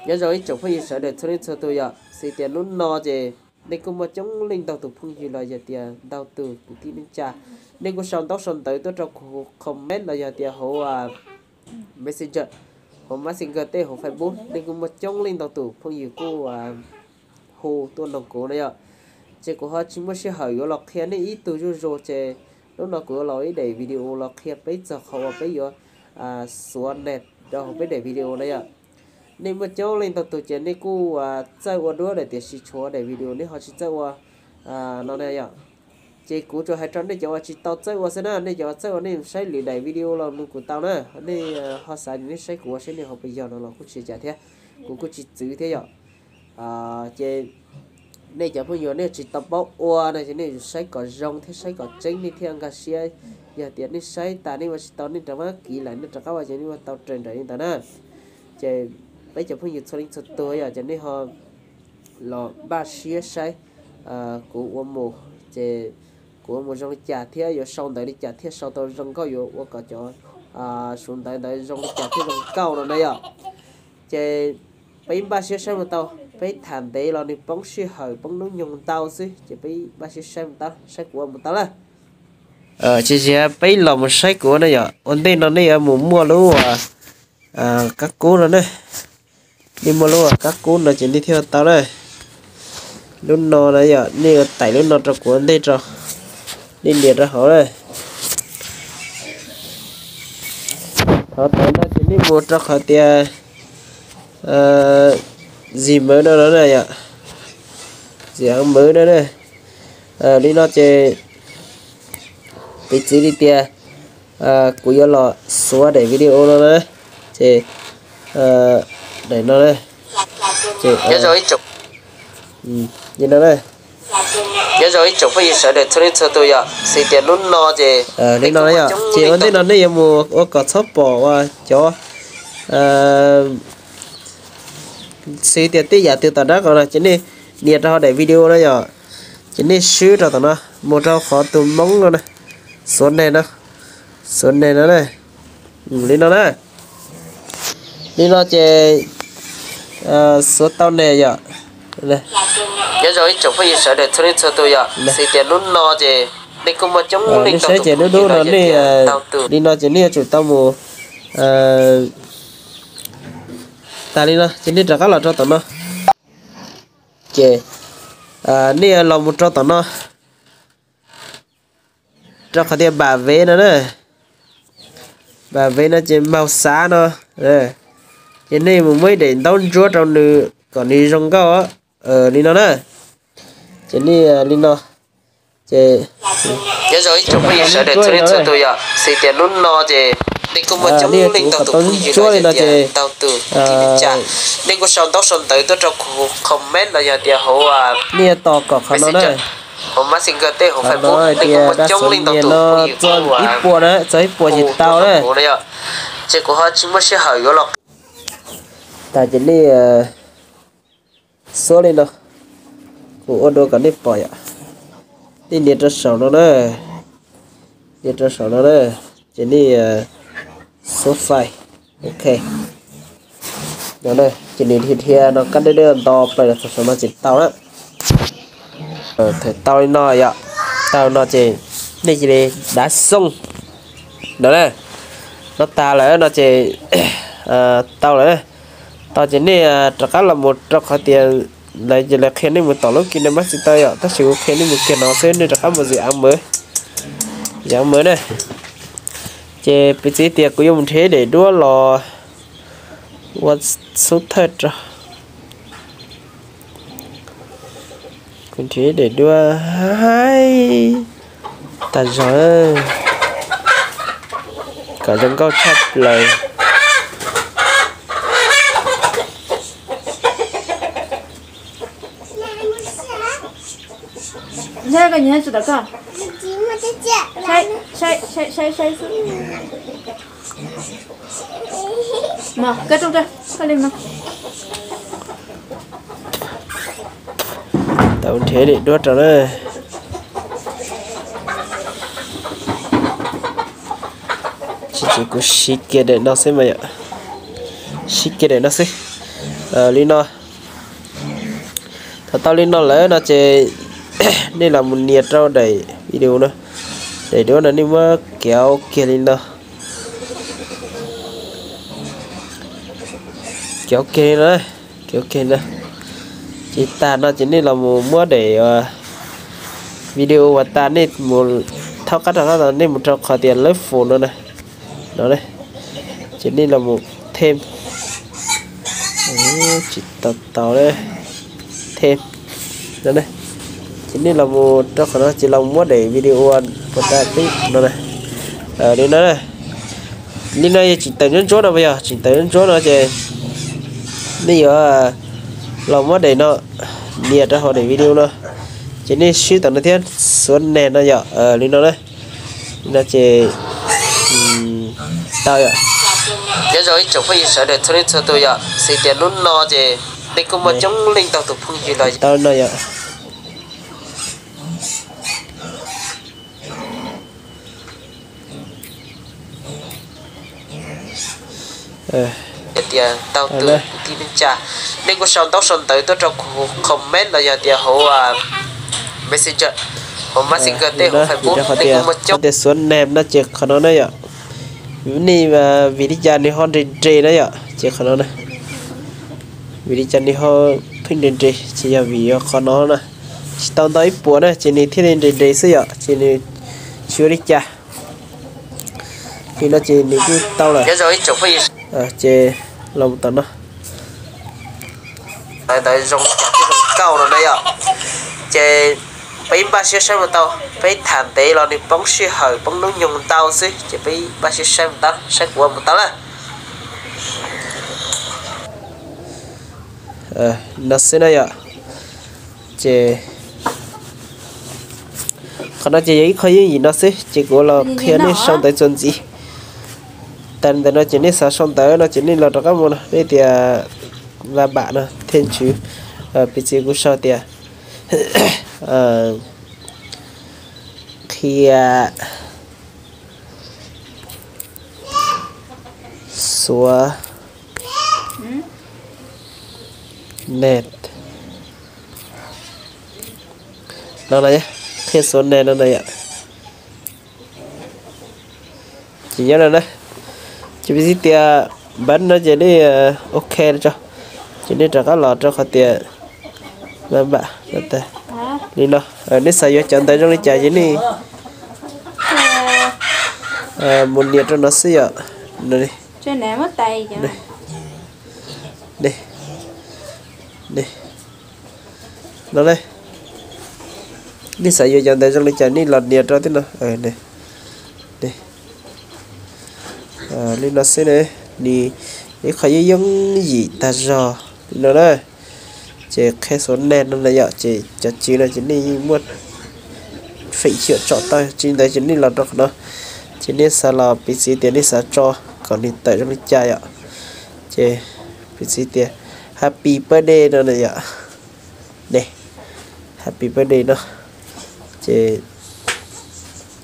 Nyob zoo ib tsoom phooj ywg sawv daws txhua leej txhua tus yom, xws tias hnub no ces nej kuj muaj coob leej ntau tus phooj ywg los yog tias ntau tus kwv tij neej tsa, nej kuj sau ntaub sau ntawv tuaj rau kuv comment los yog tias hauv Messenger, hauv Messenger tej hauv Facebook, nej kuj muaj coob leej ntau tus phooj ywg kuj hu tuaj noog kuv na yom. Ces kuv ho tsis muaj sij hawm yuav los qhia nej ib tug zuj zus, ces hnub no kuv yuav los ib daim video los qhia peb txog qhov uas peb yuav xuav neg rau hauv peb daim video na yom. Nej muaj coob leej ntau tus ces nej kuj txawj ua duab lawm tiam sis tshuav daim video nej ho tsis txawj ua no na yom. Ces kuv tsuas hais rau nej cov uas tsis tau txawj ua xwb na, nej cov txawj ua nej saib lwm daim video los nug kuv tau na, nej ho xav nej saib kuv ua saib nej ho puas yog no los kuj tsis cas thiab, kuv kuj tsis txwv thiab yom. Ces nej cov phooj ywg nej tsis tau paub ua no ces nej saib kom zoo thiab saib kom tseeb nej thiaj nkag siab. Yog tias nej saib tas nej ua tsis tau nej rov mab kiv lawm nej rov qab ua ces nej ua tau raws nraim li ntawd na. Ces peb cov phooj ywg txhua leej txhua tus yom, ces nej ho los npaj siab saib kuv ua mus, ces kuv ua mus zoo li cas thiab yuav sau ntawv li cas thiaj sau tau zoo nkauj, yuav ua kom cov suav ntawv ntawd zoo li cas thiaj zoo nkauj no na yom. Ces peb npaj siab saib mus tau, peb tham ntev los nws poob sij hawm poob hnub nyoog ntau xwb, ces peb npaj siab saib mus tau, saib kuv ua mus tau lawm. Ces peb los mus saib kuv na yom, ua ntej no nej yuav mus muaj lub kab kub no na. Nej muaj lub kab kub no ces nej thiaj tau na. Lub no na yom, nej yuav tais lub no rau kuv ua ntej rau, nej nias rau hauv na. Qhov tod no ces nej mus rau qhov tias zis mawv no no na yom, zis av mawv no na. Li no ces piv txwv li tias kuv yuav los xuav daim video no na, ces daim no na, ces li no na. Nyob zoo ib tsoom phooj ywg sawv daws txhua leej txhua tus yom, xws tias hnub no ces li no yom, ces ua ntej no nej yuav mus ua kom txhob pom uas cov xws tias tej yam twg tom dab qhov no ces nej nias rau hauv daim video no yom, ces nej swb rau tom no mus rau qhov tus Hmoob no na, xuav neg no, xuav neg no na, li no na. Li no ces xuav tau neg yom. Nyob zoo ib tsoom phooj ywg sawv daws txhua leej txhua tus yom, xws tias hnub no ces nej kuj muaj coob leej ntau tus phooj ywg no, li no ces nej yuav tsum tau mus tag li no ces nej rov qab los rau tom no. Ces nej los mus rau tom no, rau qhov tias npam vev no na, npam vev no ces maug xav no, ces nej mus muab ib daim ntaub ntsuab rau nws kom nws zoo nkauj li no na. Ces nej li no, ces nyob zoo ib tsoom phooj ywg sawv daws txhua leej txhua tus yom, xws tias hnub no ces nej kuj muaj coob leej ntau tus phooj ywg los yog tias ntau tus kwv tij neej tsa, nej kuj sau ntaub sau ntawv tuaj rau kuv comment los yog tias hauv nej tos kom qhov no na, hauv Messenger tej hauv Facebook, nej kuj muaj coob leej ntau tus phooj ywg txog ib puas na, txog ib puas ces tau na. Ces kuv ho tsis muaj sij hawm yuav los tas ces nej xuav li no, kuv ua dua kom nej pom yom. Nej nias rau saum no na, nias rau saum no na, ces nej xuav fais, ok. Ces nws dhia dhia no kab dawb dawb nto plaws los txog saum no ces tau na. Thaum tau li no yom, tau no ces nej cia li dav xoo no na. No tas lawm no ces tau lawm. Tau ces nej rov qab los mus rau qhov tias lawv ces lawv qhia nej mus tom lub Kinemaster tau yom, tab sis kuv qhia nej mus kiag no xwb, nej rov qab mus zis av mawv, zis av mawv na. Ces piv txwv tias kuv yuav mus nrhiav daim duab los ua xub thawj rau. Kuv nrhiav daim duab haib tag zog, kom zoo nkauj tshaj plaws. Tau nrhiav daim duab rau na. Tsis, kuv siv kiag daim no xwb mas yom. Siv kiag daim no xwb. Li no, thaum tau li no lawm no ces nej los mus nias rau daim video no, daim duab no nej muab kiag ua kiag li no, kiag ua kiag li no, kiag ua kiag li no. Ces tag no ces nej los mus muab daim video uas tas nej mus thaub qab rov qab no nej mus rau qhov tias lawv fum no na, no, ces nej los mus them, tsis tau tau, them, ces nej los mus rau qhov no ces los muab daim video uas tas tib no na, li no na. Li no yog tseem tawm ntsuab ntsuab no, yog tseem tawm ntsuab ntsuab no ces nej yuav los muab daim no nias rau hauv daim video no, ces nej swb tom no thiab xuav neg no yom, li no na. Li no ces tau yom. Nyob zoo ib tsoom phooj ywg sawv daws txhua leej txhua tus yom, xws tias hnub no ces nej kuj muaj coob leej ntau tus phooj ywg los tau no yom. Hais tias tau twg, kwv tij neej tsa, nej kuj sau ntaub sau ntawv tuaj rau kuv comment los yog tias hauv Messenger, hauv Messenger tej, hauv Facebook, nej kuj muaj coob. Tias xuav name no ces qhov no na yom. Nej vim li cas nws ho nres nres na yom, ces qhov no na. Vim li cas nws ho pheej nres nres, ces yog vim yog qhov no na, tsis tau ntau ib puas na ces nws thiaj li nres nres xwb yom, ces nws tsis ua li cas. Li no ces nws kuj tau lawm. Ces los tom no. Ntawd zoo li cas thiaj zoo nkauj no na yom. Ces peb npaj siab saib mus tau, peb tham ntev los nws poob sij hawm poob hnub nyoog ntau xwb, ces peb npaj siab saib mus tau, saib kuv ua mus tau lawm. No xwb na yom. Ces qhov no ces yog ib qho yooj yim no xwb, ces kuv los qhia nej sau ntawv txuas ntxiv. Tas ntawm no ces nej xav sau ntawv no ces nej los rov qab mus no, nej tias va bam no thiaj ntswv. Piv txwv kuv sau tias qhia xuav neg no na, qhia xuav neg no na yom. Ces nyob no na, ces piv txwv tias npaj no ces nej ok tso, ces nej rov qab los rau qhov tias va bam li no. Nej xav yuav cov ntawv zoo li cas ces nej mus nias rau no xwb yom. No ne, nej xav yuav cov ntawv zoo li cas nej los nias rau tib no. Li no xwb ne, nws ib qho yooj yooj yim tag zog li no na. Ces qhia xuav neg no na yom, ces cov tswv no ces nej yeej muaj feem xyuam tsom tau, tsis ntawd ces nej los rau qhov no, ces nej xav los piv txwv tias nej xav tso kom nws tawm zoo li cas yom. Ces piv txwv tias happy birthday no na yom. Ne, happy birthday no. Ces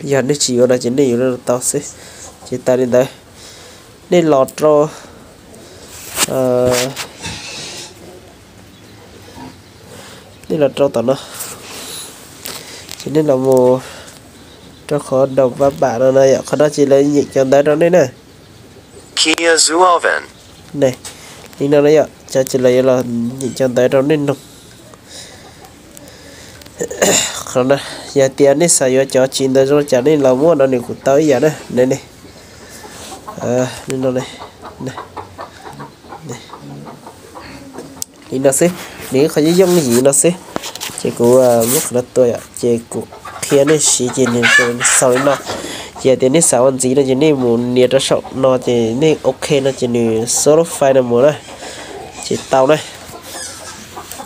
yog nej tsis yuav no ces nej yuav tau xwb. Ces tas li ntawd, nej los rau, nej los rau tom no, ces nej los mus rau qhov daus pab pam no na yom, qhov no ces lawv nyeem cov ntawv rau nej na. Ne, li no na yom, cov ces lawv yuav los nyeem cov ntawv rau nej noog. Qhov no, yog tias nej xav yuav cov tswv ntawv zoo li cas nej los muab no nws kuj tau ib yam na. Ne, li no xwb, nws ib qho yooj yooj yim no xwb. Ces kuv muab qhov no tua yom, ces kuv qhia nej siv ces nws xaus li no. Ces yog tias nej xav ua ntxiv no ces nej mus nias rau saum no ces nej ok no ces nws xub lub file no mus na, ces tau na.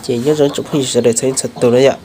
Ces nyob zoo tsoom phooj ywg sawv daws txhua leej txhua tus na yom.